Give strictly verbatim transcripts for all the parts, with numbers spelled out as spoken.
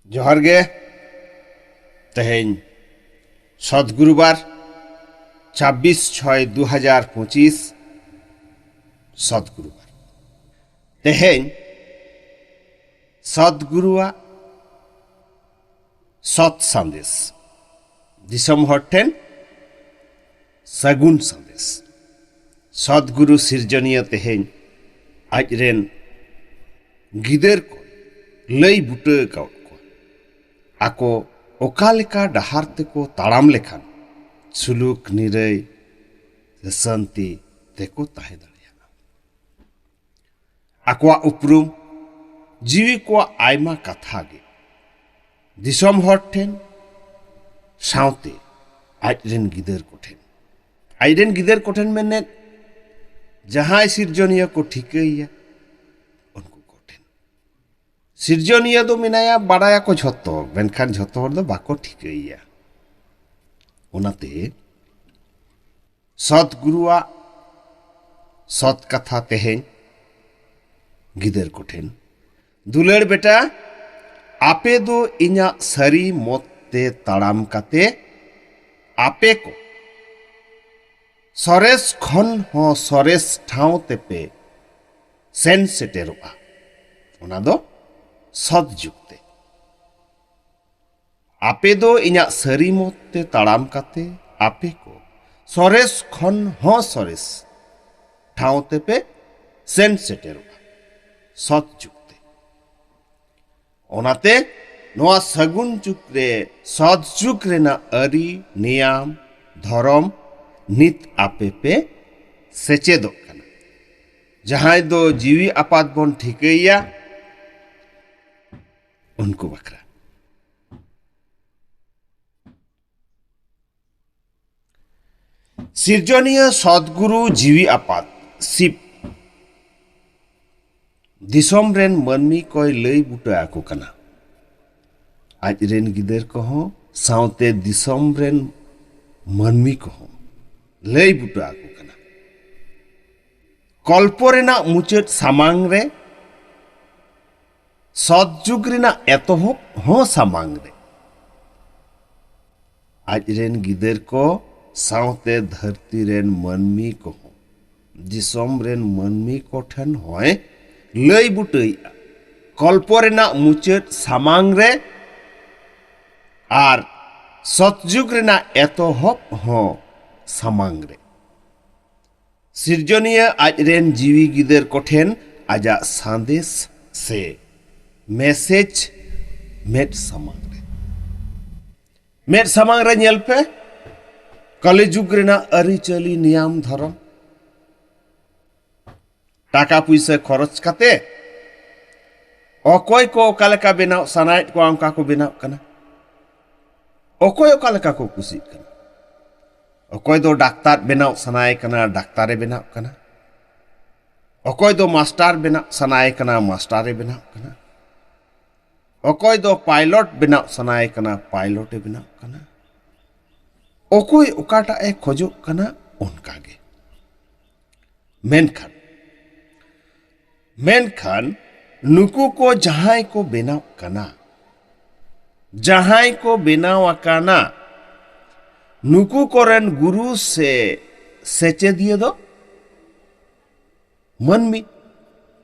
ᱡᱚᱦᱟᱨ ᱜᱮ᱾ ᱛᱮᱦᱮᱧ ᱥᱚᱛ ᱜᱩᱨᱩᱵᱟᱨ, ᱪᱷᱟᱵᱵᱤᱥ ᱪᱷᱚᱭ ᱫᱩ ᱦᱟᱡᱟᱨ ᱯᱚᱸᱪᱤᱥ, ᱥᱚᱛ ᱜᱩᱨᱩᱵᱟᱨ᱾ ᱛᱮᱦᱮᱧ ᱥᱚᱛ ᱜᱩᱨᱩᱣᱟᱜ ᱥᱚᱛ ᱥᱟᱸᱫᱮᱥ, ᱫᱤᱥᱚᱢ ᱦᱚᱲ ᱴᱷᱮᱱ ᱥᱟᱹᱜᱩᱱ ᱥᱟᱸᱫᱮᱥ᱾ ᱥᱚᱛ ᱜᱩᱨᱩ ᱥᱤᱨᱡᱚᱱᱤᱭᱟᱹ ᱛᱮᱦᱮᱧ ᱟᱡ ᱨᱮᱱ ᱜᱤᱫᱟᱹᱨ ᱠᱚ ᱞᱟᱹᱭ ᱵᱩᱴᱟᱹ ᱟᱠᱟᱣᱟᱫ ᱠᱚᱣᱟ, ᱟᱠᱚ ᱚᱠᱟ ᱞᱮᱠᱟ ᱰᱟᱦᱟᱨ ᱛᱮᱠᱚ ᱛᱟᱲᱟᱢ ᱞᱮᱠᱷᱟᱱ ᱥᱩᱞᱩᱠ ᱱᱤᱨᱟᱹᱭ ᱥᱮ ᱥᱟᱹᱱᱛᱤ ᱛᱮᱠᱚ ᱛᱟᱦᱮᱸ ᱫᱟᱲᱮᱭᱟᱜᱼᱟ᱾ ᱟᱠᱚᱣᱟᱜ ᱩᱯᱨᱩᱢ, ᱡᱤᱣᱤ ᱠᱚᱣᱟᱜ ᱟᱭᱢᱟ ᱠᱟᱛᱷᱟ ᱜᱮ ᱫᱤᱥᱚᱢ ᱦᱚᱲ ᱴᱷᱮᱱ, ᱥᱟᱶᱛᱮ ᱟᱡ ᱨᱮᱱ ᱜᱤᱫᱟᱹᱨ ᱠᱚᱴᱷᱮᱱ, ᱟᱡ ᱨᱮᱱ ᱜᱤᱫᱟᱹᱨ ᱠᱚᱴᱷᱮᱱ ᱢᱮᱱᱮᱫ, ᱡᱟᱦᱟᱸᱭ ᱥᱤᱨᱡᱚᱱᱤᱭᱟᱹ ᱠᱚ ᱴᱷᱤᱠᱟᱹᱭᱮᱭᱟ, ᱩᱱᱠᱩ ᱠᱚᱴᱷᱮᱱ᱾ ᱥᱤᱨᱡᱚᱱᱤᱭᱟᱹ ᱫᱚ ᱢᱮᱱᱟᱭᱟ, ᱵᱟᱲᱟᱭᱟᱠᱚ ᱡᱷᱚᱛᱚ, ᱢᱮᱱᱠᱷᱟᱱ ᱡᱷᱚᱛᱚ ᱦᱚᱲ ᱫᱚ ᱵᱟᱠᱚ ᱴᱷᱤᱠᱟᱹᱭᱮᱭᱟ᱾ ᱚᱱᱟᱛᱮ ᱥᱚᱛ ᱜᱩᱨᱩᱣᱟᱜ ᱥᱚᱛ ᱠᱟᱛᱷᱟ ᱛᱮᱦᱮᱧ ᱜᱤᱫᱟᱹᱨ ᱠᱚᱴᱷᱮᱱ, ᱫᱩᱞᱟᱹᱲ ᱵᱮᱴᱟ, ᱟᱯᱮ ᱫᱚ ᱤᱧᱟᱜ ᱥᱟᱹᱨᱤ ᱢᱚᱛ ᱛᱮ ᱛᱟᱲᱟᱢ ᱠᱟᱛᱮ ᱟᱯᱮ ᱠᱚ ᱥᱚᱨᱮᱥ ᱠᱷᱚᱱ ᱦᱚᱸ ᱥᱚᱨᱮᱥ ᱴᱷᱟᱶ ᱛᱮᱯᱮ ᱥᱮᱱ ᱥᱮᱴᱮᱨᱚᱜᱼᱟ, ᱚᱱᱟ ᱫᱚ ᱥᱚᱛ ᱡᱩᱜᱽ ᱛᱮ᱾ ᱟᱯᱮ ᱫᱚ ᱤᱧᱟᱜ ᱥᱟᱹᱨᱤ ᱢᱚᱛ ᱛᱮ ᱛᱟᱲᱟᱢ ᱠᱟᱛᱮ ᱟᱯᱮ ᱠᱚ ᱥᱚᱨᱮᱥ ᱠᱷᱚᱱ ᱦᱚᱸ ᱥᱚᱨᱮᱥ ᱴᱷᱟᱶ ᱛᱮᱯᱮ ᱥᱮᱱ ᱥᱮᱴᱮᱨᱚᱜᱼᱟ, ᱥᱚᱛ ᱡᱩᱜᱽ ᱛᱮ᱾ ᱚᱱᱟᱛᱮ ᱱᱚᱣᱟ ᱥᱟᱹᱜᱩᱱ ᱡᱩᱜᱽ ᱨᱮ ᱥᱚᱛ ᱡᱩᱜᱽ ᱨᱮᱱᱟᱜ ᱟᱹᱨᱤ, ᱱᱮᱭᱟᱢ, ᱫᱷᱚᱨᱚᱢ ᱱᱤᱛ ᱟᱯᱮ ᱯᱮ ᱥᱮᱪᱮᱫᱚᱜ ᱠᱟᱱᱟ᱾ ᱡᱟᱦᱟᱸᱭ ᱫᱚ ᱡᱤᱣᱤ ᱟᱯᱟᱛ ᱵᱚᱱ ᱴᱷᱤᱠᱟᱹᱭᱮᱭᱟ, ᱩᱱᱠᱩ ᱵᱟᱠᱷᱨᱟ᱾ ᱥᱤᱨᱡᱚᱱᱤᱭᱟᱹ ᱥᱚᱛᱜᱩᱨᱩ ᱡᱤᱣᱤ ᱟᱯᱟᱛ ᱥᱤᱵ ᱫᱤᱥᱚᱢ ᱨᱮᱱ ᱢᱟᱹᱱᱢᱤ ᱠᱚᱭ ᱞᱟᱹᱭ ᱵᱩᱴᱟᱹ ᱟᱠᱚ ᱠᱟᱱᱟ᱾ ᱟᱡ ᱨᱮᱱ ᱜᱤᱫᱟᱹᱨ ᱠᱚᱦᱚᱸ ᱥᱟᱶᱛᱮ ᱫᱤᱥᱚᱢ ᱨᱮᱱ ᱢᱟᱹᱱᱢᱤ ᱠᱚᱦᱚᱸ ᱞᱟᱹᱭ ᱵᱩᱴᱟᱹ ᱟᱠᱚ ᱠᱟᱱᱟ᱾ ᱠᱚᱞᱯᱚ ᱨᱮᱱᱟᱜ ᱢᱩᱪᱟᱹᱫ ᱥᱟᱢᱟᱝ ᱨᱮ ᱥᱚᱛ ᱡᱩᱜᱽ ᱨᱮᱱᱟᱜ ᱮᱛᱚᱦᱚᱵ ᱦᱚᱸ ᱥᱟᱢᱟᱝ ᱨᱮ᱾ ᱟᱡ ᱨᱮᱱ ᱜᱤᱫᱟᱹᱨ ᱠᱚ ᱥᱟᱶᱛᱮ ᱫᱷᱟᱹᱨᱛᱤ ᱨᱮᱱ ᱢᱟᱹᱱᱢᱤ ᱠᱚᱦᱚᱸ ᱫᱤᱥᱚᱢ ᱨᱮᱱ ᱢᱟᱹᱱᱢᱤ ᱠᱚ ᱴᱷᱮᱱ ᱦᱚᱸᱭ ᱞᱟᱹᱭ ᱵᱩᱴᱟᱹᱭᱮᱫᱼᱟ᱾ ᱠᱚᱞᱯᱚ ᱨᱮᱱᱟᱜ ᱢᱩᱪᱟᱹᱫ ᱥᱟᱢᱟᱝ ᱨᱮ ᱟᱨ ᱥᱚᱛᱡᱩᱜᱽ ᱨᱮᱱᱟᱜ ᱮᱛᱚᱦᱚᱵ ᱦᱚᱸ ᱥᱟᱢᱟᱝ ᱨᱮ᱾ ᱥᱤᱨᱡᱚᱱᱤᱭᱟᱹ ᱟᱡ ᱨᱮᱱ ᱡᱤᱣᱤ ᱜᱤᱫᱟᱹᱨ ᱠᱚᱴᱷᱮᱱ ᱟᱡᱟᱜ ᱥᱟᱸᱫᱮᱥ ᱥᱮ ᱢᱮᱥᱮᱡᱽ ᱢᱮᱫ ᱥᱟᱢᱟᱝ ᱨᱮ, ᱢᱮᱫ ᱥᱟᱢᱟᱝ ᱨᱮ ᱧᱮᱞ ᱯᱮ, ᱠᱟᱞᱤ ᱡᱩᱜᱽ ᱨᱮᱱᱟᱜ ᱟᱹᱨᱤᱪᱟᱹᱞᱤ, ᱱᱤᱭᱟᱢ ᱫᱷᱚᱨᱚᱢ, ᱴᱟᱠᱟ ᱯᱩᱭᱥᱟᱹ ᱠᱷᱚᱨᱚᱪ ᱠᱟᱛᱮ ᱚᱠᱚᱭ ᱠᱚ ᱚᱠᱟ ᱞᱮᱠᱟ ᱵᱮᱱᱟᱣ ᱥᱟᱱᱟᱭᱮᱫ ᱠᱚᱣᱟ, ᱚᱱᱠᱟ ᱠᱚ ᱵᱮᱱᱟᱣ ᱠᱟᱱᱟ᱾ ᱚᱠᱚᱭ ᱚᱠᱟ ᱞᱮᱠᱟ ᱠᱚ ᱠᱩᱥᱤᱜ ᱠᱟᱱᱟ᱾ ᱚᱠᱚᱭ ᱫᱚ ᱰᱟᱠᱛᱟᱨ ᱵᱮᱱᱟᱣ ᱥᱟᱱᱟᱭᱮ ᱠᱟᱱᱟ, ᱰᱟᱠᱛᱟᱨᱮ ᱵᱮᱱᱟᱜ ᱠᱟᱱᱟ᱾ ᱚᱠᱚᱭ ᱫᱚ ᱢᱟᱥᱴᱟᱨ ᱵᱮᱱᱟᱜ ᱥᱟᱱᱟᱭᱮ ᱠᱟᱱᱟ, ᱢᱟᱥᱴᱟᱨᱮ ᱵᱮᱱᱟᱜ ᱠᱟᱱᱟ᱾ ᱚᱠᱚᱭ ᱫᱚ ᱯᱟᱭᱞᱚᱴ ᱵᱮᱱᱟᱜ ᱥᱟᱱᱟᱭᱮ ᱠᱟᱱᱟ, ᱯᱟᱭᱞᱚᱴᱮ ᱵᱮᱱᱟᱜ ᱠᱟᱱᱟ᱾ ᱚᱠᱚᱭ ᱚᱠᱟᱴᱟᱜ ᱮ ᱠᱷᱚᱡᱚᱜ ᱠᱟᱱᱟ, ᱚᱱᱠᱟ ᱜᱮ᱾ ᱢᱮᱱᱠᱷᱟᱱ, ᱢᱮᱱᱠᱷᱟᱱ ᱱᱩᱠᱩ ᱠᱚ ᱡᱟᱦᱟᱸᱭ ᱠᱚ ᱵᱮᱱᱟᱣ ᱠᱟᱱᱟ, ᱡᱟᱦᱟᱸᱭ ᱠᱚ ᱵᱮᱱᱟᱣ ᱟᱠᱟᱱᱟ, ᱱᱩᱠᱩ ᱠᱚᱨᱮᱱ ᱜᱩᱨᱩ ᱥᱮ ᱥᱮᱪᱮᱫᱤᱭᱟᱹ ᱫᱚ ᱢᱟᱹᱱᱢᱤ᱾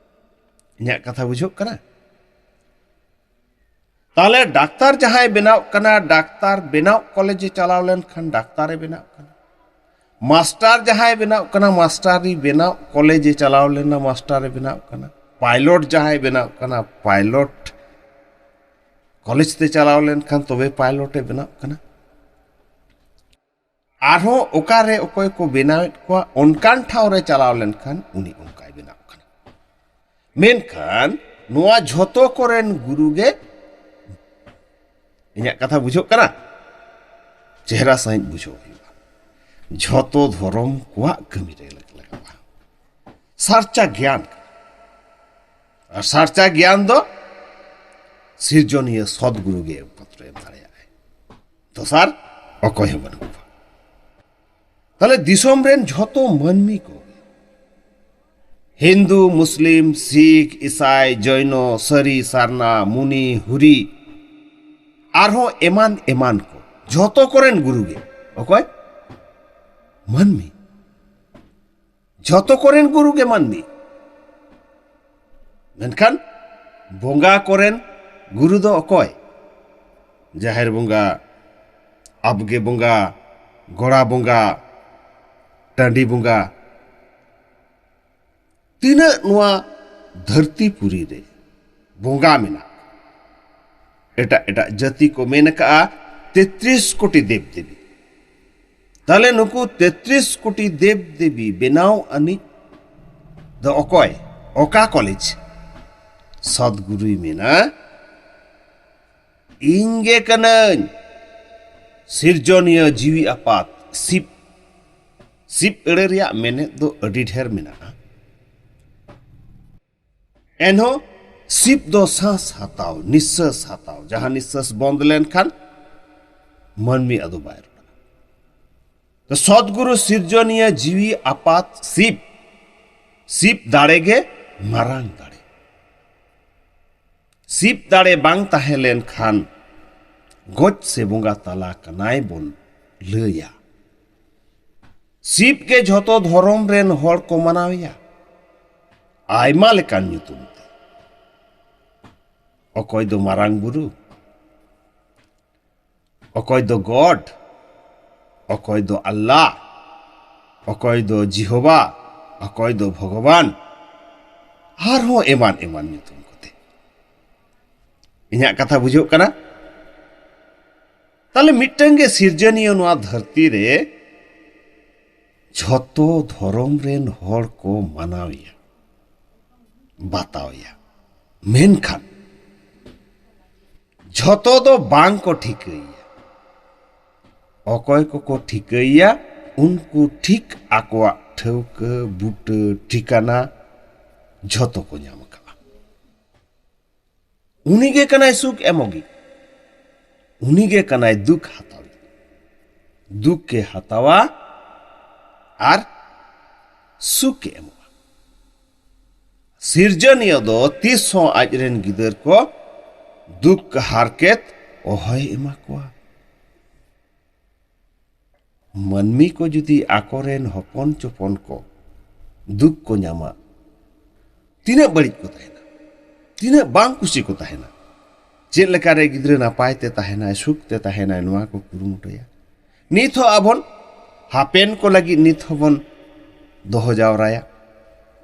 ᱤᱧᱟᱹᱜ ᱠᱟᱛᱷᱟ ᱵᱩᱡᱷᱟᱹᱜ ᱠᱟᱱᱟ? ᱛᱟᱦᱞᱮ ᱰᱟᱠᱛᱟᱨ ᱡᱟᱦᱟᱸᱭ ᱵᱮᱱᱟᱣ ᱠᱟᱱᱟ, ᱰᱟᱠᱛᱟᱨ ᱵᱮᱱᱟᱣ ᱠᱚᱞᱮᱡᱽ ᱮ ᱪᱟᱞᱟᱣ ᱞᱮᱱᱠᱷᱟᱱ ᱰᱟᱠᱛᱟᱨ ᱮ ᱵᱮᱱᱟᱣ ᱠᱟᱱᱟ᱾ ᱢᱟᱥᱴᱟᱨ ᱡᱟᱦᱟᱸᱭ ᱵᱮᱱᱟᱣ ᱠᱟᱱᱟ, ᱢᱟᱥᱴᱟᱨᱤ ᱵᱮᱱᱟᱣ ᱠᱚᱞᱮᱡᱽ ᱮ ᱪᱟᱞᱟᱣ ᱞᱮᱱᱟ, ᱢᱟᱥᱴᱟᱨ ᱮ ᱵᱮᱱᱟᱣ ᱠᱟᱱᱟ᱾ ᱯᱟᱭᱞᱚᱴ ᱡᱟᱦᱟᱸᱭ ᱵᱮᱱᱟᱣ ᱠᱟᱱᱟ, ᱯᱟᱭᱞᱚᱴ ᱠᱚᱞᱮᱡᱽ ᱛᱮ ᱪᱟᱞᱟᱣ ᱞᱮᱱᱠᱷᱟᱱ ᱛᱚᱵᱮ ᱯᱟᱭᱞᱚᱴ ᱮ ᱵᱮᱱᱟᱣ ᱠᱟᱱᱟ᱾ ᱟᱨᱦᱚᱸ ᱚᱠᱟᱨᱮ ᱚᱠᱚᱭ ᱠᱚ ᱵᱮᱱᱟᱣᱮᱫ ᱠᱚᱣᱟ, ᱚᱱᱠᱟᱱ ᱴᱷᱟᱶ ᱨᱮ ᱪᱟᱞᱟᱣ ᱞᱮᱱᱠᱷᱟᱱ ᱩᱱᱤ ᱚᱱᱠᱟᱭ ᱵᱮᱱᱟᱣ ᱠᱟᱱᱟ᱾ ᱢᱮᱱᱠᱷᱟᱱ ᱱᱚᱣᱟ ᱡᱷᱚᱛᱚ ᱠᱚᱨᱮᱱ ᱜᱩᱨᱩ ᱜᱮ, ᱤᱧᱟᱹᱜ ᱠᱟᱛᱷᱟ ᱵᱩᱡᱷᱟᱹᱜ ᱠᱟᱱᱟ? ᱪᱮᱦᱨᱟ ᱥᱟᱺᱦᱤᱡ ᱵᱩᱡᱷᱟᱹᱣ ᱦᱩᱭᱩᱜᱼᱟ᱾ ᱡᱷᱚᱛᱚ ᱫᱷᱚᱨᱚᱢ ᱠᱚᱣᱟᱜ ᱠᱟᱹᱢᱤ ᱨᱮ ᱞᱟᱜᱟᱜᱼᱟ᱾ ᱥᱟᱨᱪᱟ ᱜᱮᱭᱟᱱ ᱠᱟᱱᱟ᱾ ᱟᱨ ᱥᱟᱨᱪᱟ ᱜᱮᱭᱟᱱ ᱫᱚ ᱥᱤᱨᱡᱚᱱᱤᱭᱟᱹ ᱥᱚᱫᱜᱩᱨᱩ ᱜᱮ ᱮᱠᱢᱟᱛᱨᱚ ᱮᱢ ᱫᱟᱲᱮᱭᱟᱜᱼᱟᱭ᱾ ᱫᱚᱥᱟᱨ ᱚᱠᱚᱭ ᱦᱚᱸ ᱵᱟᱹᱱᱩᱜ ᱠᱚᱣᱟ᱾ ᱛᱟᱦᱞᱮ ᱫᱤᱥᱚᱢ ᱨᱮᱱ ᱡᱷᱚᱛᱚ ᱢᱟᱹᱱᱢᱤ ᱠᱚ, ᱦᱤᱱᱫᱩ, ᱢᱩᱥᱞᱤᱢ, ᱥᱤᱠᱷ, ᱤᱥᱟᱭ, ᱡᱚᱭᱱᱚ, ᱥᱟᱹᱨᱤ, ᱥᱟᱨᱱᱟ, ᱢᱩᱱᱤ, ᱦᱩᱨᱤ, ᱟᱨᱦᱚᱸ ᱮᱢᱟᱱ ᱮᱢᱟᱱ ᱠᱚ, ᱡᱷᱚᱛᱚ ᱠᱚᱨᱮᱱ ᱜᱩᱨᱩ ᱜᱮ᱾ ᱚᱠᱚᱭ? ᱢᱟᱹᱱᱢᱤ᱾ ᱡᱷᱚᱛᱚ ᱠᱚᱨᱮᱱ ᱜᱩᱨᱩ ᱜᱮ ᱢᱟᱹᱱᱢᱤ᱾ ᱢᱮᱱᱠᱷᱟᱱ ᱵᱚᱸᱜᱟ ᱠᱚᱨᱮᱱ ᱜᱩᱨᱩ ᱫᱚ ᱚᱠᱚᱭ? ᱡᱟᱦᱮᱨ ᱵᱚᱸᱜᱟ, ᱟᱵᱜᱮ ᱵᱚᱸᱜᱟ, ᱜᱚᱲᱟ ᱵᱚᱸᱜᱟ, ᱴᱟᱺᱰᱤ ᱵᱚᱸᱜᱟ᱾ ᱛᱤᱱᱟᱹᱜ ᱱᱚᱣᱟ ᱫᱷᱟᱹᱨᱛᱤ ᱯᱩᱨᱤ ᱨᱮ ᱵᱚᱸᱜᱟ ᱢᱮᱱᱟᱜ, ᱮᱴᱟᱜ ᱮᱴᱟᱜ ᱡᱟᱹᱛᱤ ᱠᱚ ᱢᱮᱱ ᱟᱠᱟᱜᱼᱟ ᱛᱮᱛᱨᱤᱥ ᱠᱳᱴᱤ ᱫᱮᱵ ᱫᱮᱵᱤ᱾ ᱛᱟᱦᱞᱮ ᱱᱩᱠᱩ ᱛᱮᱛᱨᱤᱥ ᱠᱳᱴᱤ ᱫᱮᱵ ᱫᱮᱵᱤ ᱵᱮᱱᱟᱣ ᱟᱹᱱᱤᱡ ᱫᱚ ᱚᱠᱚᱭ? ᱚᱠᱟ ᱠᱚᱞᱮᱡᱽ? ᱥᱚᱫᱽᱜᱩᱨᱩᱭ ᱢᱮᱱᱟ, "ᱤᱧ ᱜᱮ ᱠᱟᱹᱱᱟᱹᱧ ᱥᱤᱨᱡᱚᱱᱤᱭᱟᱹ ᱡᱤᱣᱤ ᱟᱯᱟᱛ ᱥᱤᱵ᱾" ᱥᱤᱵ ᱟᱹᱲᱟᱹ ᱨᱮᱭᱟᱜ ᱢᱮᱱᱮᱫ ᱫᱚ ᱟᱹᱰᱤ ᱰᱷᱮᱨ ᱢᱮᱱᱟᱜᱼᱟ᱾ ᱮᱱᱦᱚᱸ ᱥᱤᱵ ᱫᱚ ᱥᱟᱸᱥ ᱦᱟᱛᱟᱣ, ᱱᱤᱥᱥᱟᱹᱥ ᱦᱟᱛᱟᱣ, ᱡᱟᱦᱟᱸ ᱱᱤᱥᱥᱟᱹᱥ ᱵᱚᱱᱫ ᱞᱮᱱᱠᱷᱟᱱ ᱢᱟᱹᱱᱢᱤ ᱟᱫᱚ ᱵᱟᱭ ᱨᱚᱲᱟ᱾ ᱛᱚ ᱥᱚᱫᱽᱜᱩᱨᱩ ᱥᱤᱨᱡᱚᱱᱤᱭᱟᱹ ᱡᱤᱣᱤ ᱟᱯᱟᱛ ᱥᱤᱵ, ᱥᱤᱵ ᱫᱟᱲᱮ ᱜᱮ ᱢᱟᱨᱟᱝ ᱫᱟᱲᱮ᱾ ᱥᱤᱵ ᱫᱟᱲᱮ ᱵᱟᱝ ᱛᱟᱦᱮᱸ ᱞᱮᱱᱠᱷᱟᱱ ᱜᱚᱡ ᱥᱮ ᱵᱚᱸᱜᱟ ᱛᱟᱞᱟ ᱠᱟᱱᱟᱭ ᱵᱚᱱ ᱞᱟᱹᱭᱟ᱾ ᱥᱤᱵ ᱜᱮ ᱡᱷᱚᱛᱚ ᱫᱷᱚᱨᱚᱢ ᱨᱮᱱ ᱦᱚᱲ ᱠᱚ ᱢᱟᱱᱟᱣᱮᱭᱟ, ᱟᱭᱢᱟ ᱞᱮᱠᱟᱱ ᱧᱩᱛᱩᱢ ᱛᱮ᱾ ᱚᱠᱚᱭ ᱫᱚ ᱢᱟᱨᱟᱝ ᱵᱩᱨᱩ, ᱚᱠᱚᱭ ᱫᱚ ᱜᱚᱰ, ᱚᱠᱚᱭ ᱫᱚ ᱟᱞᱞᱟ, ᱚᱠᱚᱭ ᱫᱚ ᱡᱤᱦᱳᱵᱟ, ᱚᱠᱚᱭ ᱫᱚ ᱵᱷᱚᱜᱚᱵᱟᱱ, ᱟᱨᱦᱚᱸ ᱮᱢᱟᱱ ᱮᱢᱟᱱ ᱧᱩᱛᱩᱢ ᱠᱚᱛᱮ᱾ ᱤᱧᱟᱹᱜ ᱠᱟᱛᱷᱟ ᱵᱩᱡᱷᱟᱹᱜ ᱠᱟᱱᱟ? ᱛᱟᱦᱞᱮ ᱢᱤᱫᱴᱟᱝ ᱜᱮ ᱥᱤᱨᱡᱚᱱᱤᱭᱟᱹ ᱱᱚᱣᱟ ᱫᱷᱟᱹᱨᱛᱤ ᱨᱮ ᱡᱷᱚᱛᱚ ᱫᱷᱚᱨᱚᱢ ᱨᱮᱱ ᱦᱚᱲ ᱠᱚ ᱢᱟᱱᱟᱣᱮᱭᱟ, ᱵᱟᱛᱟᱣᱮᱭᱟ᱾ ᱢᱮᱱᱠᱷᱟᱱ ᱡᱷᱚᱛᱚ ᱫᱚ ᱵᱟᱝ ᱠᱚ ᱴᱷᱤᱠᱟᱹᱭᱮᱭᱟ᱾ ᱚᱠᱚᱭ ᱠᱚᱠᱚ ᱴᱷᱤᱠᱟᱹᱭᱮᱭᱟ, ᱩᱱᱠᱩ ᱴᱷᱤᱠ ᱟᱠᱚᱣᱟᱜ ᱴᱷᱟᱹᱣᱠᱟᱹ ᱵᱩᱴᱟᱹ ᱴᱷᱤᱠᱟᱱᱟ ᱡᱷᱚᱛᱚ ᱠᱚ ᱧᱟᱢ ᱟᱠᱟᱫᱟ᱾ ᱩᱱᱤ ᱜᱮ ᱠᱟᱱᱟᱭ ᱥᱩᱠ ᱮᱢᱚᱜᱤᱡ, ᱩᱱᱤ ᱜᱮ ᱠᱟᱱᱟᱭ ᱫᱩᱠ ᱦᱟᱛᱟᱣᱤᱡ᱾ ᱫᱩᱠ ᱮ ᱦᱟᱛᱟᱣᱟ ᱟᱨ ᱥᱩᱠ ᱮ ᱮᱢᱚᱜᱼᱟ᱾ ᱥᱤᱨᱡᱚᱱᱤᱭᱟᱹ ᱫᱚ ᱛᱤᱥ ᱦᱚᱸ ᱟᱡᱨᱮᱱ ᱜᱤᱫᱟᱹᱨ ᱠᱚ ᱫᱩᱠ ᱦᱟᱨᱠᱮᱛ ᱚᱦᱚᱭ ᱮᱢᱟ ᱠᱚᱣᱟ᱾ ᱢᱟᱹᱱᱢᱤ ᱠᱚ ᱡᱩᱫᱤ ᱟᱠᱚᱨᱮᱱ ᱦᱚᱯᱚᱱ ᱪᱚᱯᱚᱱ ᱠᱚ ᱫᱩᱠ ᱠᱚ ᱧᱟᱢᱟ, ᱛᱤᱱᱟᱹᱜ ᱵᱟᱹᱲᱤᱡ ᱠᱚ ᱛᱟᱦᱮᱱᱟ, ᱛᱤᱱᱟᱹᱜ ᱵᱟᱝ ᱠᱩᱥᱤ ᱠᱚ ᱛᱟᱦᱮᱱᱟ᱾ ᱪᱮᱫ ᱞᱮᱠᱟᱨᱮ ᱜᱤᱫᱽᱨᱟᱹ ᱱᱟᱯᱟᱭ ᱛᱮ ᱛᱟᱦᱮᱱᱟᱭ, ᱥᱩᱠ ᱛᱮ ᱛᱟᱦᱮᱱᱟᱭ, ᱱᱚᱣᱟ ᱠᱚ ᱠᱩᱨᱩᱢᱩᱴᱩᱭᱟ᱾ ᱱᱤᱛ ᱦᱚᱸ ᱟᱵᱚᱱ ᱦᱟᱯᱮᱱ ᱠᱚ ᱞᱟᱹᱜᱤᱫ ᱱᱤᱛ ᱦᱚᱸᱵᱚᱱ ᱫᱚᱦᱚ ᱡᱟᱣᱨᱟᱭᱟ,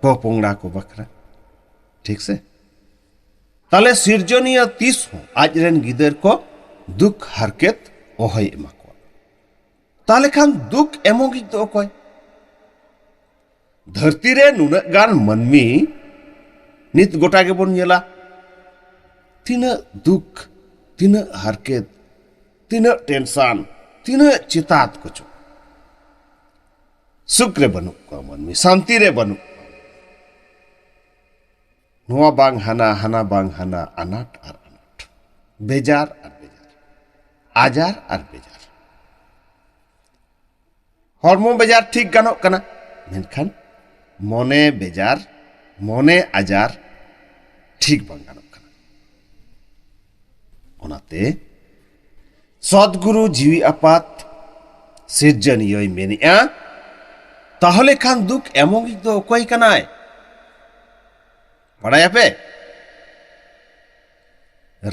ᱯᱚᱯᱚᱝᱲᱟ ᱠᱚ ᱵᱟᱠᱷᱨᱟ᱾ ᱴᱷᱤᱠ ᱥᱮ? ᱛᱟᱦᱞᱮ ᱥᱤᱨᱡᱚᱱᱤᱭᱟᱹ ᱛᱤᱥ ᱦᱚᱸ ᱟᱡᱨᱮᱱ ᱜᱤᱫᱟᱹᱨ ᱠᱚ ᱫᱩᱠ ᱦᱟᱨᱠᱮᱛ ᱚᱦᱚᱭ ᱮᱢᱟ ᱠᱚᱣᱟ᱾ ᱛᱟᱦᱞᱮ ᱠᱷᱟᱱ ᱫᱩᱠ ᱮᱢᱚᱜᱤᱡ ᱫᱚ ᱚᱠᱚᱭ? ᱫᱷᱟᱹᱨᱛᱤ ᱨᱮ ᱱᱩᱱᱟᱹᱜ ᱜᱟᱱ ᱢᱟᱹᱱᱢᱤ ᱱᱤᱛ ᱜᱚᱴᱟ ᱜᱮᱵᱚᱱ ᱧᱮᱞᱟ, ᱛᱤᱱᱟᱹᱜ ᱫᱩᱠ, ᱛᱤᱱᱟᱹᱜ ᱦᱟᱨᱠᱮᱛ, ᱛᱤᱱᱟᱹᱜ ᱴᱮᱱᱥᱟᱱ, ᱛᱤᱱᱟᱹᱜ ᱪᱮᱛᱟᱛ ᱠᱚᱪᱚ᱾ ᱥᱩᱠ ᱨᱮ ᱵᱟᱹᱱᱩᱜ ᱠᱚᱣᱟ ᱢᱟᱹᱱᱢᱤ, ᱥᱟᱱᱛᱤ ᱨᱮ ᱵᱟᱹᱱᱩᱜ ᱠᱚᱣᱟ᱾ ᱱᱚᱣᱟ ᱵᱟᱝ ᱦᱟᱱᱟ, ᱦᱟᱱᱟ ᱵᱟᱝ ᱦᱟᱱᱟ, ᱟᱱᱟᱴ ᱟᱨ ᱟᱱᱟᱴ, ᱵᱮᱡᱟᱨ ᱟᱨ ᱵᱮᱡᱟᱨ, ᱟᱡᱟᱨ ᱟᱨ ᱵᱮᱡᱟᱨ᱾ ᱦᱚᱲᱢᱚ ᱵᱮᱡᱟᱨ ᱴᱷᱤᱠ ᱜᱟᱱᱚᱜ ᱠᱟᱱᱟ, ᱢᱮᱱᱠᱷᱟᱱ ᱢᱚᱱᱮ ᱵᱮᱡᱟᱨ, ᱢᱚᱱᱮ ᱟᱡᱟᱨ ᱴᱷᱤᱠ ᱵᱟᱝ ᱜᱟᱱᱚᱜ ᱠᱟᱱᱟ᱾ ᱚᱱᱟᱛᱮ ᱥᱚᱫᱜᱩᱨᱩ ᱡᱤᱣᱤ ᱟᱯᱟᱛ ᱥᱤᱨᱡᱚᱱᱤᱭᱟᱹᱭ ᱢᱮᱱᱮᱜᱼᱟ, ᱛᱟᱦᱚᱞᱮ ᱠᱷᱟᱱ ᱫᱩᱠ ᱮᱢᱚᱜᱤᱡ ᱫᱚ ᱚᱠᱚᱭ ᱠᱟᱱᱟᱭ? ᱵᱟᱲᱟᱭᱟᱯᱮ?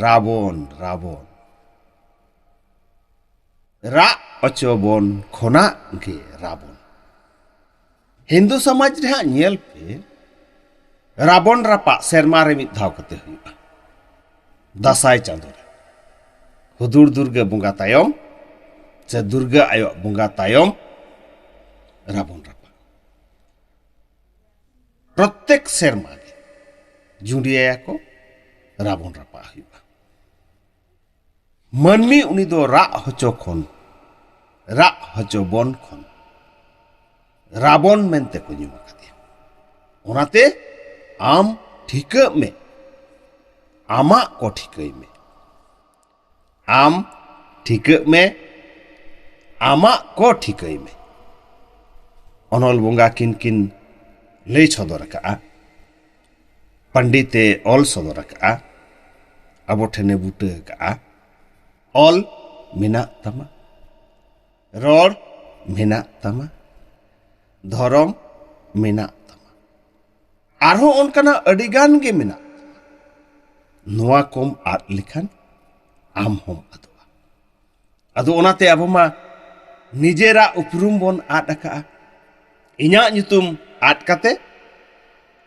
ᱨᱟᱵᱚᱱ, ᱨᱟᱵᱚᱱ᱾ ᱨᱟᱜ ᱦᱚᱪᱚ ᱵᱚᱱ ᱠᱷᱚᱱᱟᱜ ᱜᱮ ᱨᱟᱵᱚᱱ᱾ ᱦᱤᱱᱫᱩ ᱥᱚᱢᱟᱡᱽ ᱨᱮ ᱦᱟᱸᱜ ᱧᱮᱞ ᱯᱮ, ᱨᱟᱵᱚᱱ ᱨᱟᱯᱟᱜ ᱥᱮᱨᱢᱟ ᱨᱮ ᱢᱤᱫ ᱫᱷᱟᱣ ᱠᱟᱛᱮ ᱦᱩᱭᱩᱜᱼᱟ, ᱫᱟᱸᱥᱟᱭ ᱪᱟᱸᱫᱳ ᱨᱮ᱾ ᱦᱩᱫᱩᱲ ᱫᱩᱨᱜᱟᱹ ᱵᱚᱸᱜᱟ ᱛᱟᱭᱚᱢ ᱥᱮ ᱫᱩᱨᱜᱟᱹ ᱟᱭᱳᱣᱟᱜ ᱵᱚᱸᱜᱟ ᱛᱟᱭᱚᱢ ᱨᱟᱵᱚᱱ ᱨᱟᱯᱟᱜ᱾ ᱯᱨᱚᱛᱮᱠ ᱥᱮᱨᱢᱟ ᱜᱮ ᱡᱩᱸᱰᱤᱭᱟᱭᱟᱠᱚ, ᱨᱟᱵᱚᱱ ᱨᱟᱯᱟᱜ ᱦᱩᱭᱩᱜᱼᱟ᱾ ᱢᱟᱹᱱᱢᱤ ᱩᱱᱤ ᱫᱚ ᱨᱟᱜ ᱦᱚᱪᱚ ᱠᱷᱚᱱ, ᱨᱟᱜ ᱦᱚᱪᱚ ᱵᱚᱱ ᱠᱷᱚᱱ ᱨᱟᱵᱚᱱ ᱢᱮᱱᱛᱮ ᱠᱚ ᱧᱩᱢ ᱟᱠᱟᱫᱮᱭᱟ᱾ ᱚᱱᱟᱛᱮ ᱟᱢ ᱴᱷᱤᱠᱟᱹᱜ ᱢᱮ, ᱟᱢᱟᱜ ᱠᱚ ᱴᱷᱤᱠᱟᱹᱭ ᱢᱮ᱾ ᱟᱢ ᱴᱷᱤᱠᱟᱹᱜ ᱢᱮ, ᱟᱢᱟᱜ ᱠᱚ ᱴᱷᱤᱠᱟᱹᱭ ᱢᱮ᱾ ᱚᱱᱚᱞ ᱵᱚᱸᱜᱟ ᱠᱤᱱ ᱠᱤᱱ ᱞᱟᱹᱭ ᱥᱚᱫᱚᱨ ᱟᱠᱟᱫᱼᱟ, ᱯᱟᱱᱰᱤᱛ ᱮ ᱚᱞ ᱥᱚᱫᱚᱨ ᱟᱠᱟᱫᱼᱟ, ᱟᱵᱚ ᱴᱷᱮᱱᱮ ᱵᱩᱴᱟᱹ ᱟᱠᱟᱫᱼᱟ᱾ ᱚᱞ ᱢᱮᱱᱟᱜ ᱛᱟᱢᱟ, ᱨᱚᱲ ᱢᱮᱱᱟᱜ ᱛᱟᱢᱟ, ᱫᱷᱚᱨᱚᱢ ᱢᱮᱱᱟᱜ ᱛᱟᱢᱟ, ᱟᱨᱦᱚᱸ ᱚᱱᱠᱟᱱᱟᱜ ᱟᱹᱰᱤ ᱜᱟᱱ ᱜᱮ ᱢᱮᱱᱟᱜ ᱛᱟᱢᱟ᱾ ᱱᱚᱣᱟ ᱠᱚᱢ ᱟᱫ ᱞᱮᱠᱷᱟᱱ ᱟᱢ ᱦᱚᱸᱢ ᱟᱫᱚᱜᱼᱟ᱾ ᱟᱫᱚ ᱚᱱᱟᱛᱮ ᱟᱵᱚ ᱢᱟ ᱱᱤᱡᱮᱨᱟᱜ ᱩᱯᱨᱩᱢ ᱵᱚᱱ ᱟᱫ ᱟᱠᱟᱜᱼᱟ᱾ ᱤᱧᱟᱹᱜ ᱧᱩᱛᱩᱢ ᱟᱫ ᱠᱟᱛᱮ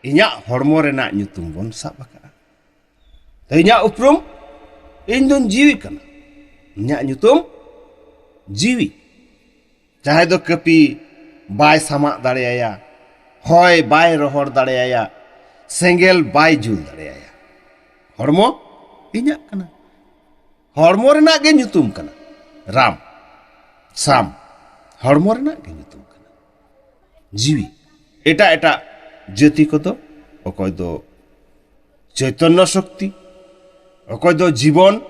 ᱤᱧᱟᱹᱜ ᱦᱚᱲᱢᱚ ᱨᱮᱱᱟᱜ ᱧᱩᱛᱩᱢ ᱵᱚᱱ ᱥᱟᱵ ᱟᱠᱟᱜᱼᱟ᱾ ᱛᱚ ᱤᱧᱟᱹᱜ ᱩᱯᱨᱩᱢ, ᱤᱧ ᱫᱚᱧ ᱡᱤᱣᱤ ᱠᱟᱱᱟ᱾ ᱤᱧᱟᱹᱜ ᱧᱩᱛᱩᱢ ᱡᱤᱣᱤ᱾ ᱡᱟᱦᱟᱸᱭ ᱫᱚ ᱠᱟᱹᱯᱤ ᱵᱟᱭ ᱥᱟᱢᱟᱜ ᱫᱟᱲᱮᱭᱟᱭᱟ, ᱦᱚᱭ ᱵᱟᱭ ᱨᱚᱦᱚᱲ ᱫᱟᱲᱮᱭᱟᱭᱟ, ᱥᱮᱸᱜᱮᱞ ᱵᱟᱭ ᱡᱩᱞ ᱫᱟᱲᱮᱭᱟᱭᱟ᱾ ᱦᱚᱲᱢᱚ ᱤᱧᱟᱹᱜ ᱠᱟᱱᱟ᱾ ᱦᱚᱲᱢᱚ ᱨᱮᱱᱟᱜ ᱜᱮ ᱧᱩᱛᱩᱢ ᱠᱟᱱᱟ ᱨᱟᱢ, ᱥᱟᱢ᱾ ᱦᱚᱲᱢᱚ ᱨᱮᱱᱟᱜ ᱜᱮ ᱧᱩᱛᱩᱢ ᱠᱟᱱᱟ ᱡᱤᱣᱤ᱾ ᱮᱴᱟᱜ ᱮᱴᱟᱜ ᱡᱟᱹᱛᱤ ᱠᱚᱫᱚ, ᱚᱠᱚᱭ ᱫᱚ ᱪᱳᱭᱛᱚᱱᱱᱚ ᱥᱚᱠᱛᱤ, ᱚᱠᱚᱭ ᱫᱚ ᱡᱤᱵᱚᱱ,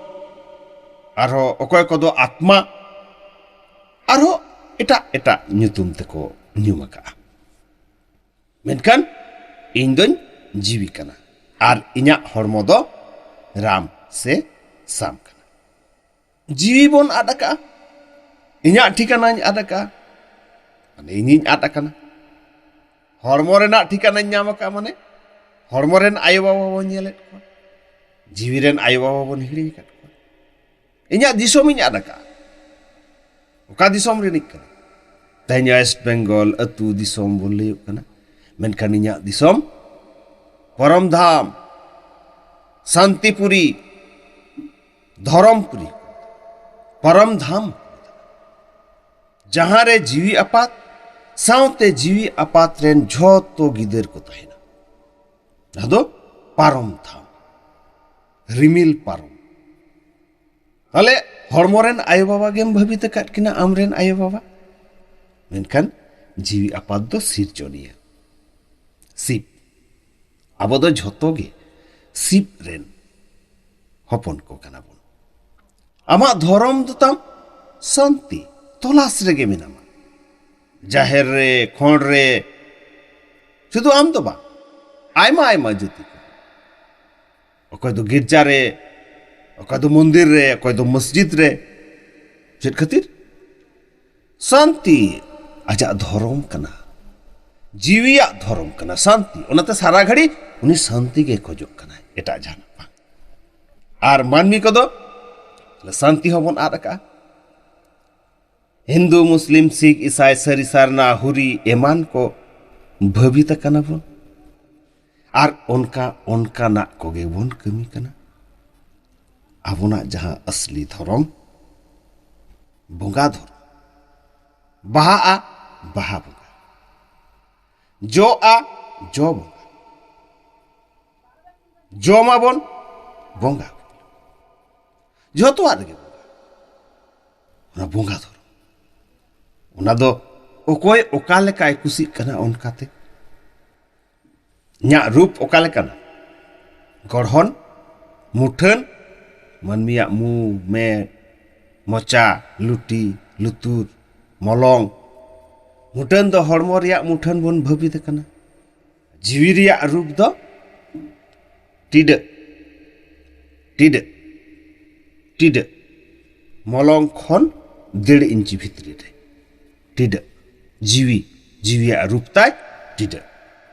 ᱟᱨᱦᱚᱸ ᱚᱠᱚᱭ ᱠᱚᱫᱚ ᱟᱛᱢᱟ, ᱟᱨᱦᱚᱸ ᱮᱴᱟᱜ ᱮᱴᱟᱜ ᱧᱩᱛᱩᱢ ᱛᱮᱠᱚ ᱧᱩᱢ ᱟᱠᱟᱜᱼᱟ᱾ ᱢᱮᱱᱠᱷᱟᱱ ᱤᱧ ᱫᱚᱧ ᱡᱤᱣᱤ ᱠᱟᱱᱟ ᱟᱨ ᱤᱧᱟᱹᱜ ᱦᱚᱲᱢᱚ ᱫᱚ ᱨᱟᱢ ᱥᱮ ᱥᱟᱢ ᱠᱟᱱᱟ᱾ ᱡᱤᱣᱤ ᱵᱚᱱ ᱟᱫ ᱟᱠᱟᱜᱼᱟ, ᱤᱧᱟᱹᱜ ᱴᱷᱤᱠᱟᱹᱱᱟᱧ ᱟᱫ ᱟᱠᱟᱜᱼᱟ, ᱢᱟᱱᱮ ᱤᱧᱤᱧ ᱟᱫ ᱟᱠᱟᱱᱟ᱾ ᱦᱚᱲᱢᱚ ᱨᱮᱱᱟᱜ ᱴᱷᱤᱠᱟᱹᱱᱟᱧ ᱧᱟᱢ ᱟᱠᱟᱫᱼᱟ, ᱢᱟᱱᱮ ᱦᱚᱲᱢᱚ ᱨᱮᱱ ᱟᱭᱳᱼᱵᱟᱵᱟ ᱵᱚᱱ ᱧᱮᱞᱮᱫ ᱠᱚᱣᱟ, ᱡᱤᱣᱤ ᱨᱮᱱ ᱟᱭᱳᱼᱵᱟᱵᱟ ᱵᱚᱱ ᱦᱤᱲᱤᱧ ᱟᱠᱟᱫ ᱠᱚᱣᱟ᱾ ᱤᱧᱟᱹᱜ ᱫᱤᱥᱚᱢᱤᱧ ᱟᱫ ᱟᱠᱟᱫᱼᱟ᱾ ᱚᱠᱟ ᱫᱤᱥᱚᱢ ᱨᱤᱱᱤᱡ ᱠᱟᱱᱟ? ᱛᱮᱦᱮᱧ ᱳᱭᱮᱥᱴ ᱵᱮᱝᱜᱚᱞ ᱟᱹᱛᱩ ᱫᱤᱥᱚᱢ ᱵᱚᱱ ᱞᱟᱹᱭᱚᱜ ᱠᱟᱱᱟ, ᱢᱮᱱᱠᱷᱟᱱ ᱤᱧᱟᱹᱜ ᱫᱤᱥᱚᱢ ᱯᱚᱨᱚᱢ ᱫᱷᱟᱢ, ᱥᱟᱱᱛᱤᱯᱩᱨᱤ, ᱫᱷᱚᱨᱚᱢᱯᱩᱨᱤ, ᱯᱚᱨᱚᱢ ᱫᱷᱟᱢ, ᱡᱟᱦᱟᱸ ᱨᱮ ᱡᱤᱣᱤ ᱟᱯᱟᱛ ᱥᱟᱶᱛᱮ ᱡᱤᱣᱤ ᱟᱯᱟᱛ ᱨᱮᱱ ᱡᱷᱚᱛᱚ ᱜᱤᱫᱟᱹᱨ ᱠᱚ ᱛᱟᱦᱮᱱᱟ᱾ ᱟᱫᱚ ᱯᱟᱨᱚᱢ ᱫᱷᱟᱢ, ᱨᱤᱢᱤᱞ ᱯᱟᱨᱚᱢ᱾ ᱛᱟᱦᱞᱮ ᱦᱚᱲᱢᱚ ᱨᱮᱱ ᱟᱭᱳᱼᱵᱟᱵᱟ ᱜᱮᱢ ᱵᱷᱟᱹᱵᱤᱛ ᱟᱠᱟᱫ ᱠᱤᱱᱟ, ᱟᱢ ᱨᱮᱱ ᱟᱭᱳᱼᱵᱟᱵᱟ᱾ ᱢᱮᱱᱠᱷᱟᱱ ᱡᱤᱣᱤ ᱟᱯᱟᱛ ᱫᱚ ᱥᱤᱨᱡᱚᱱᱤᱭᱟᱹ, ᱥᱤᱵ᱾ ᱟᱵᱚ ᱫᱚ ᱡᱷᱚᱛᱚ ᱜᱮ ᱥᱤᱵ ᱨᱮᱱ ᱦᱚᱯᱚᱱ ᱠᱚ ᱠᱟᱱᱟ ᱵᱚᱱ᱾ ᱟᱢᱟᱜ ᱫᱷᱚᱨᱚᱢ ᱫᱚ ᱛᱟᱢ ᱥᱟᱱᱛᱤ ᱛᱚᱞᱟᱥ ᱨᱮᱜᱮ ᱢᱮᱱᱟᱢᱟ᱾ ᱡᱟᱦᱮᱨ ᱨᱮ, ᱠᱷᱚᱸᱰ ᱨᱮ, ᱥᱩᱫᱷᱩ ᱟᱢ ᱫᱚ ᱵᱟᱝ, ᱟᱭᱢᱟ ᱟᱭᱢᱟ ᱡᱟᱹᱛᱤ ᱠᱚ, ᱚᱠᱚᱭ ᱫᱚ ᱜᱤᱨᱡᱟ ᱨᱮ, ᱚᱠᱚᱭ ᱫᱚ ᱢᱚᱱᱫᱤᱨ ᱨᱮ, ᱚᱠᱚᱭ ᱫᱚ ᱢᱚᱥᱡᱤᱫ ᱨᱮ᱾ ᱪᱮᱫ ᱠᱷᱟᱹᱛᱤᱨ? ᱥᱟᱱᱛᱤ ᱟᱡᱟᱜ ᱫᱷᱚᱨᱚᱢ ᱠᱟᱱᱟ, ᱡᱤᱣᱤᱭᱟᱜ ᱫᱷᱚᱨᱚᱢ ᱠᱟᱱᱟ ᱥᱟᱱᱛᱤ᱾ ᱚᱱᱟᱛᱮ ᱥᱟᱨᱟ ᱜᱷᱟᱹᱲᱤ ᱩᱱᱤ ᱥᱟᱱᱛᱤ ᱜᱮ ᱠᱷᱚᱡᱚᱜ ᱠᱟᱱᱟᱭ, ᱮᱴᱟᱜ ᱡᱟᱦᱟᱱᱟᱜ ᱵᱟᱝ᱾ ᱟᱨ ᱢᱟᱹᱱᱢᱤ ᱠᱚᱫᱚ ᱥᱟᱱᱛᱤ ᱦᱚᱸᱵᱚᱱ ᱟᱫ ᱟᱠᱟᱜᱼᱟ᱾ ᱦᱤᱱᱫᱩ, ᱢᱩᱥᱞᱤᱢ, ᱥᱤᱠᱷ, ᱤᱥᱟᱭ, ᱥᱟᱹᱨᱤ, ᱥᱟᱨᱱᱟ, ᱦᱩᱨᱤ ᱮᱢᱟᱱ ᱠᱚ ᱵᱷᱟᱹᱵᱤᱛ ᱟᱠᱟᱱᱟ ᱵᱚᱱ᱾ ᱟᱨ ᱚᱱᱠᱟ ᱚᱱᱠᱟᱱᱟᱜ ᱠᱚᱜᱮ ᱵᱚᱱ ᱠᱟᱹᱢᱤ ᱠᱟᱱᱟ᱾ ᱟᱵᱚᱱᱟᱜ ᱡᱟᱦᱟᱸ ᱟᱥᱞᱤ ᱫᱷᱚᱨᱚᱢ, ᱵᱚᱸᱜᱟ ᱫᱷᱚᱨᱚᱢ, ᱵᱟᱦᱟᱜᱼᱟ, ᱵᱟᱦᱟ ᱵᱚᱸᱜᱟ, ᱡᱚᱜᱼᱟ, ᱡᱚ ᱵᱚᱸᱜᱟ, ᱡᱚᱢᱟᱵᱚᱱ, ᱵᱚᱸᱜᱟ, ᱡᱷᱚᱛᱚᱣᱟᱜ ᱨᱮᱜᱮ ᱵᱚᱸᱜᱟ᱾ ᱚᱱᱟ ᱵᱚᱸᱜᱟ ᱫᱷᱚᱨᱚᱢ, ᱚᱱᱟ ᱫᱚ ᱚᱠᱚᱭ ᱚᱠᱟ ᱞᱮᱠᱟᱭ ᱠᱩᱥᱤᱜ ᱠᱟᱱᱟ ᱚᱱᱠᱟᱛᱮ᱾ ᱤᱧᱟᱹᱜ ᱨᱩᱯ ᱚᱠᱟ ᱞᱮᱠᱟᱱᱟ? ᱜᱚᱲᱦᱚᱱ, ᱢᱩᱴᱷᱟᱹᱱ, ᱢᱟᱹᱱᱢᱤᱭᱟᱜ ᱢᱩ, ᱢᱮᱫ, ᱢᱚᱪᱟ, ᱞᱩᱴᱤ, ᱞᱩᱛᱩᱨ, ᱢᱚᱞᱚᱝ᱾ ᱢᱩᱴᱷᱟᱹᱱ ᱫᱚ ᱦᱚᱲᱢᱚ ᱨᱮᱭᱟᱜ ᱢᱩᱴᱷᱟᱹᱱ ᱵᱚᱱ ᱵᱷᱟᱹᱵᱤᱛ ᱟᱠᱟᱱᱟ᱾ ᱡᱤᱣᱤ ᱨᱮᱭᱟᱜ ᱨᱩᱯ ᱫᱚ ᱴᱤᱰᱟᱹᱜ, ᱴᱤᱰᱟᱹᱜ, ᱴᱤᱰᱟᱹᱜ᱾ ᱢᱚᱞᱚᱝ ᱠᱷᱚᱱ ᱰᱮᱲ ᱤᱧᱪᱤ ᱵᱷᱤᱛᱨᱤ ᱨᱮ ᱴᱤᱰᱟᱹᱜ᱾ ᱡᱤᱣᱤ, ᱡᱤᱣᱤᱭᱟᱜ ᱨᱩᱯ ᱛᱟᱭ ᱴᱤᱰᱟᱹᱜ᱾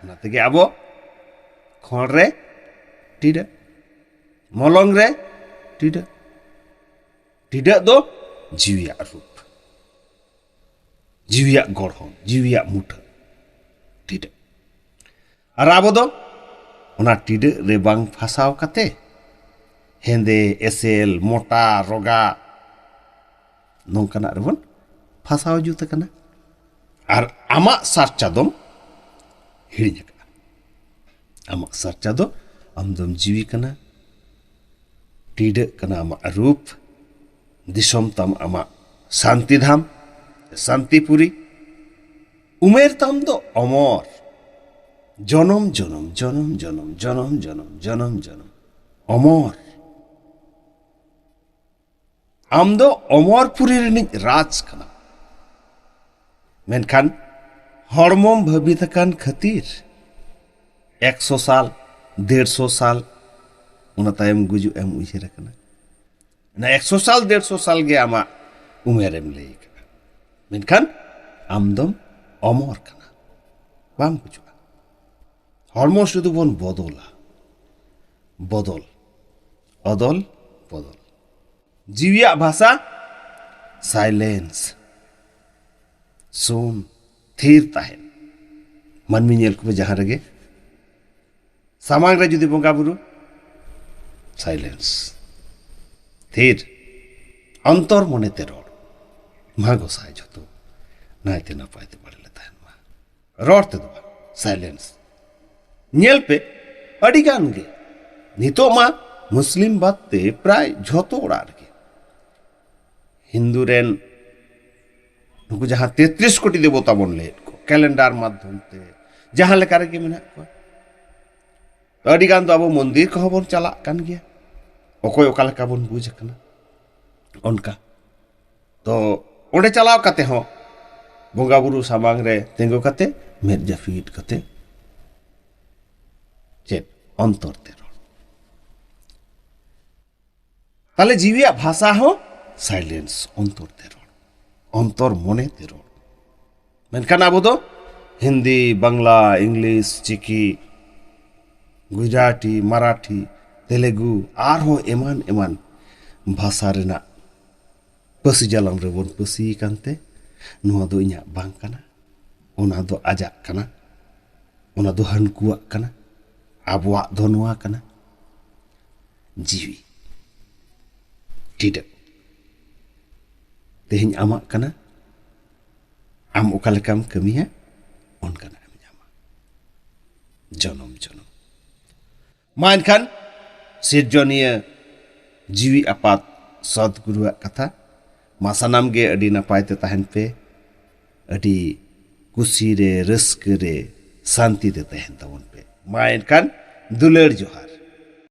ᱚᱱᱟ ᱛᱮᱜᱮ ᱟᱵᱚ ᱠᱷᱚᱲ ᱨᱮ ᱴᱤᱰᱟᱹᱜ, ᱢᱚᱞᱚᱝ ᱨᱮ ᱴᱤᱰᱟᱹᱜ᱾ ᱴᱤᱰᱟᱹᱜ ᱫᱚ ᱡᱤᱣᱤᱭᱟᱜ ᱨᱩᱯ, ᱡᱤᱣᱤᱭᱟᱜ ᱜᱚᱲᱦᱚᱱ, ᱡᱤᱣᱤᱭᱟᱜ ᱢᱩᱴᱷᱟᱹᱱ ᱴᱤᱰᱟᱹᱜ᱾ ᱟᱨ ᱟᱵᱚ ᱫᱚ ᱚᱱᱟ ᱴᱤᱰᱟᱹᱜ ᱨᱮ ᱵᱟᱝ ᱯᱷᱟᱥᱟᱣ ᱠᱟᱛᱮ ᱦᱮᱸᱫᱮ, ᱮᱥᱮᱞ, ᱢᱚᱴᱟ, ᱨᱚᱜᱟ, ᱱᱚᱝᱠᱟᱱᱟᱜ ᱨᱮᱵᱚᱱ ᱯᱷᱟᱥᱟᱣ ᱡᱩᱛ ᱟᱠᱟᱱᱟ᱾ ᱟᱨ ᱟᱢᱟᱜ ᱥᱟᱨᱪᱟ ᱫᱚᱢ ᱦᱤᱲᱤᱧ ᱟᱠᱟᱫᱼᱟ᱾ ᱟᱢᱟᱜ ᱥᱟᱨᱪᱟ ᱫᱚ ᱟᱢ ᱫᱚᱢ ᱡᱤᱣᱤ ᱠᱟᱱᱟ, ᱴᱤᱰᱟᱹᱜ ᱠᱟᱱᱟ ᱟᱢᱟᱜ ᱨᱩᱯ, ᱫᱤᱥᱚᱢ ᱛᱟᱢ ᱟᱢᱟᱜ ᱥᱟᱱᱛᱤ ᱫᱷᱟᱢ, ᱥᱟᱱᱛᱤᱯᱩᱨᱤ᱾ ᱩᱢᱮᱨ ᱛᱟᱢ ᱫᱚ ᱚᱢᱚᱨ, ᱡᱚᱱᱚᱢ ᱡᱚᱱᱚᱢ, ᱡᱚᱱᱚᱢ ᱡᱚᱱᱚᱢ, ᱡᱚᱱᱚᱢ ᱡᱚᱱᱚᱢ, ᱡᱚᱱᱚᱢ ᱡᱚᱱᱚᱢ, ᱚᱢᱚᱨ᱾ ᱟᱢ ᱫᱚ ᱚᱢᱚᱨᱯᱩᱨᱤ ᱨᱤᱱᱤᱡ ᱨᱟᱡᱽ ᱠᱟᱱᱟᱢ᱾ ᱢᱮᱱᱠᱷᱟᱱ ᱦᱚᱲᱢᱚᱢ ᱵᱷᱟᱹᱵᱤᱛ ᱟᱠᱟᱱ ᱠᱷᱟᱹᱛᱤᱨ ᱮᱠᱥᱚ ᱥᱟᱞ, ᱰᱮᱲᱥᱚ ᱥᱟᱞ, ᱚᱱᱟ ᱛᱟᱭᱚᱢ ᱜᱩᱡᱩᱜ ᱮᱢ ᱩᱭᱦᱟᱹᱨ ᱟᱠᱟᱱᱟ᱾ ᱚᱱᱟ ᱮᱠᱥᱚ ᱥᱟᱞ, ᱰᱮᱲᱥᱚ ᱥᱟᱞ ᱜᱮ ᱟᱢᱟᱜ ᱩᱢᱮᱨ ᱮᱢ ᱞᱟᱹᱭ ᱟᱠᱟᱫᱟ, ᱢᱮᱱᱠᱷᱟᱱ ᱟᱢ ᱫᱚᱢ ᱚᱢᱚᱨ ᱠᱟᱱᱟ, ᱵᱟᱢ ᱜᱩᱡᱩᱜᱼᱟ᱾ ᱦᱚᱲᱢᱚ ᱥᱩᱫᱷᱩ ᱵᱚᱱ ᱵᱚᱫᱚᱞᱟ, ᱵᱚᱫᱚᱞ, ᱚᱫᱚᱞ, ᱵᱚᱫᱚᱞ᱾ ᱡᱤᱣᱤᱭᱟᱜ ᱵᱷᱟᱥᱟ ᱥᱟᱭᱞᱮᱱᱥ, ᱥᱩᱱ, ᱛᱷᱤᱨ ᱛᱟᱦᱮᱱ᱾ ᱢᱟᱹᱱᱢᱤ ᱧᱮᱞ ᱠᱚᱢᱮ, ᱡᱟᱦᱟᱸ ᱨᱮᱜᱮ ᱥᱟᱢᱟᱝ ᱨᱮ ᱡᱩᱫᱤ ᱵᱚᱸᱜᱟ ᱵᱩᱨᱩ, ᱥᱟᱭᱞᱮᱱᱥ, ᱛᱷᱤᱨ, ᱚᱱᱛᱚᱨ ᱢᱚᱱᱮᱛᱮ ᱨᱚᱲ, ᱢᱟ ᱜᱚᱸᱥᱟᱭ ᱡᱷᱚᱛᱚ ᱱᱟᱭᱛᱮ ᱱᱟᱯᱟᱭ ᱛᱮ ᱵᱟᱲᱮ ᱞᱮ ᱛᱟᱦᱮᱱ ᱢᱟ᱾ ᱨᱚᱲ ᱛᱮᱫᱚ ᱵᱟᱝ, ᱥᱟᱭᱞᱮᱱᱥ᱾ ᱧᱮᱞ ᱯᱮ, ᱟᱹᱰᱤ ᱜᱟᱱ ᱜᱮ ᱱᱤᱛᱚᱜ ᱢᱟ ᱢᱩᱥᱞᱤᱢ ᱵᱟᱫ ᱛᱮ ᱯᱨᱟᱭ ᱡᱷᱚᱛᱚ ᱚᱲᱟᱜ ᱨᱮᱜᱮ ᱦᱤᱱᱫᱩ ᱨᱮᱱ ᱱᱩᱠᱩ ᱡᱟᱦᱟᱸ ᱛᱮᱛᱨᱤᱥ ᱠᱳᱴᱤ ᱫᱮᱵᱚᱛᱟ ᱵᱚᱱ ᱞᱟᱹᱭᱮᱫ ᱠᱚ, ᱠᱮᱞᱮᱱᱰᱟᱨ ᱢᱟᱫᱽᱫᱷᱚᱢ ᱛᱮ ᱡᱟᱦᱟᱸ ᱞᱮᱠᱟ ᱨᱮᱜᱮ ᱢᱮᱱᱟᱜ ᱠᱚᱣᱟ᱾ ᱟᱹᱰᱤ ᱜᱟᱱ ᱫᱚ ᱟᱵᱚ ᱢᱚᱱᱫᱤᱨ ᱠᱚᱦᱚᱸ ᱵᱚᱱ ᱪᱟᱞᱟᱜ ᱠᱟᱱ ᱜᱮᱭᱟ, ᱚᱠᱚᱭ ᱚᱠᱟ ᱞᱮᱠᱟ ᱵᱚᱱ ᱵᱩᱡᱽ ᱟᱠᱟᱱᱟ ᱚᱱᱠᱟ᱾ ᱛᱚ ᱚᱸᱰᱮ ᱪᱟᱞᱟᱣ ᱠᱟᱛᱮ ᱦᱚᱸ ᱵᱚᱸᱜᱟ ᱵᱩᱨᱩ ᱥᱟᱢᱟᱝ ᱨᱮ ᱛᱤᱸᱜᱩ ᱠᱟᱛᱮ ᱢᱮᱫ ᱡᱟᱹᱯᱤᱫ ᱠᱟᱛᱮ ᱪᱮᱫ ᱚᱱᱛᱚᱨ ᱛᱮ ᱨᱚᱲ᱾ ᱛᱟᱦᱞᱮ ᱡᱤᱣᱤᱭᱟᱜ ᱵᱷᱟᱥᱟ ᱦᱚᱸ ᱥᱟᱭᱞᱮᱱᱥ, ᱚᱱᱛᱚᱨ ᱛᱮ ᱨᱚᱲ, ᱚᱱᱛᱚᱨ ᱢᱚᱱᱮ ᱛᱮ ᱨᱚᱲ᱾ ᱢᱮᱱᱠᱷᱟᱱ ᱟᱵᱚ ᱫᱚ ᱦᱤᱱᱫᱤ, ᱵᱟᱝᱞᱟ, ᱤᱝᱞᱤᱥ, ᱪᱤᱠᱤ, ᱜᱩᱡᱽᱨᱟᱴᱤ, ᱢᱟᱨᱟᱴᱷᱤ, ᱛᱮᱞᱮᱜᱩ, ᱟᱨᱦᱚᱸ ᱮᱢᱟᱱ ᱮᱢᱟᱱ ᱵᱷᱟᱥᱟ ᱨᱮᱱᱟᱜ ᱯᱟᱹᱥᱤ ᱡᱟᱞᱟᱢ ᱨᱮᱵᱚᱱ ᱯᱟᱹᱥᱤ ᱟᱠᱟᱱ ᱛᱮ ᱱᱚᱣᱟ ᱫᱚ ᱤᱧᱟᱹᱜ ᱵᱟᱝ ᱠᱟᱱᱟ, ᱚᱱᱟ ᱫᱚ ᱟᱡᱟᱜ ᱠᱟᱱᱟ, ᱚᱱᱟ ᱫᱚ ᱦᱟᱹᱱᱠᱩᱣᱟᱜ ᱠᱟᱱᱟ, ᱟᱵᱚᱣᱟᱜ ᱫᱚ ᱱᱚᱣᱟ ᱠᱟᱱᱟ᱾ ᱡᱤᱣᱤ ᱴᱤᱰᱟᱹᱜ ᱛᱮᱦᱮᱧ ᱟᱢᱟᱜ ᱠᱟᱱᱟ, ᱟᱢ ᱚᱠᱟ ᱞᱮᱠᱟᱢ ᱠᱟᱹᱢᱤᱭᱟ ᱚᱱᱠᱟᱱᱟᱜ ᱮᱢ ᱧᱟᱢᱟ ᱡᱚᱱᱚᱢ ᱡᱚᱱᱚᱢ᱾ ᱢᱟ ᱮᱱᱠᱷᱟᱱ ᱥᱤᱨᱡᱚᱱᱤᱭᱟᱹ ᱡᱤᱣᱤ ᱟᱯᱟᱛ ᱥᱚᱛᱜᱩᱨᱩᱣᱟᱜ ᱠᱟᱛᱷᱟ, ᱢᱟ ᱥᱟᱱᱟᱢ ᱜᱮ ᱟᱹᱰᱤ ᱱᱟᱯᱟᱭ ᱛᱮ ᱛᱟᱦᱮᱱ ᱯᱮ, ᱟᱹᱰᱤ ᱠᱩᱥᱤ ᱨᱮ, ᱨᱟᱹᱥᱠᱟᱹ ᱨᱮ, ᱥᱟᱱᱛᱤ ᱛᱮ ᱛᱟᱦᱮᱱ ᱛᱟᱵᱚᱱ ᱯᱮ᱾ ᱢᱟ ᱮᱱᱠᱷᱟᱱ ᱫᱩᱞᱟᱹᱲ ᱡᱚᱦᱟᱨ᱾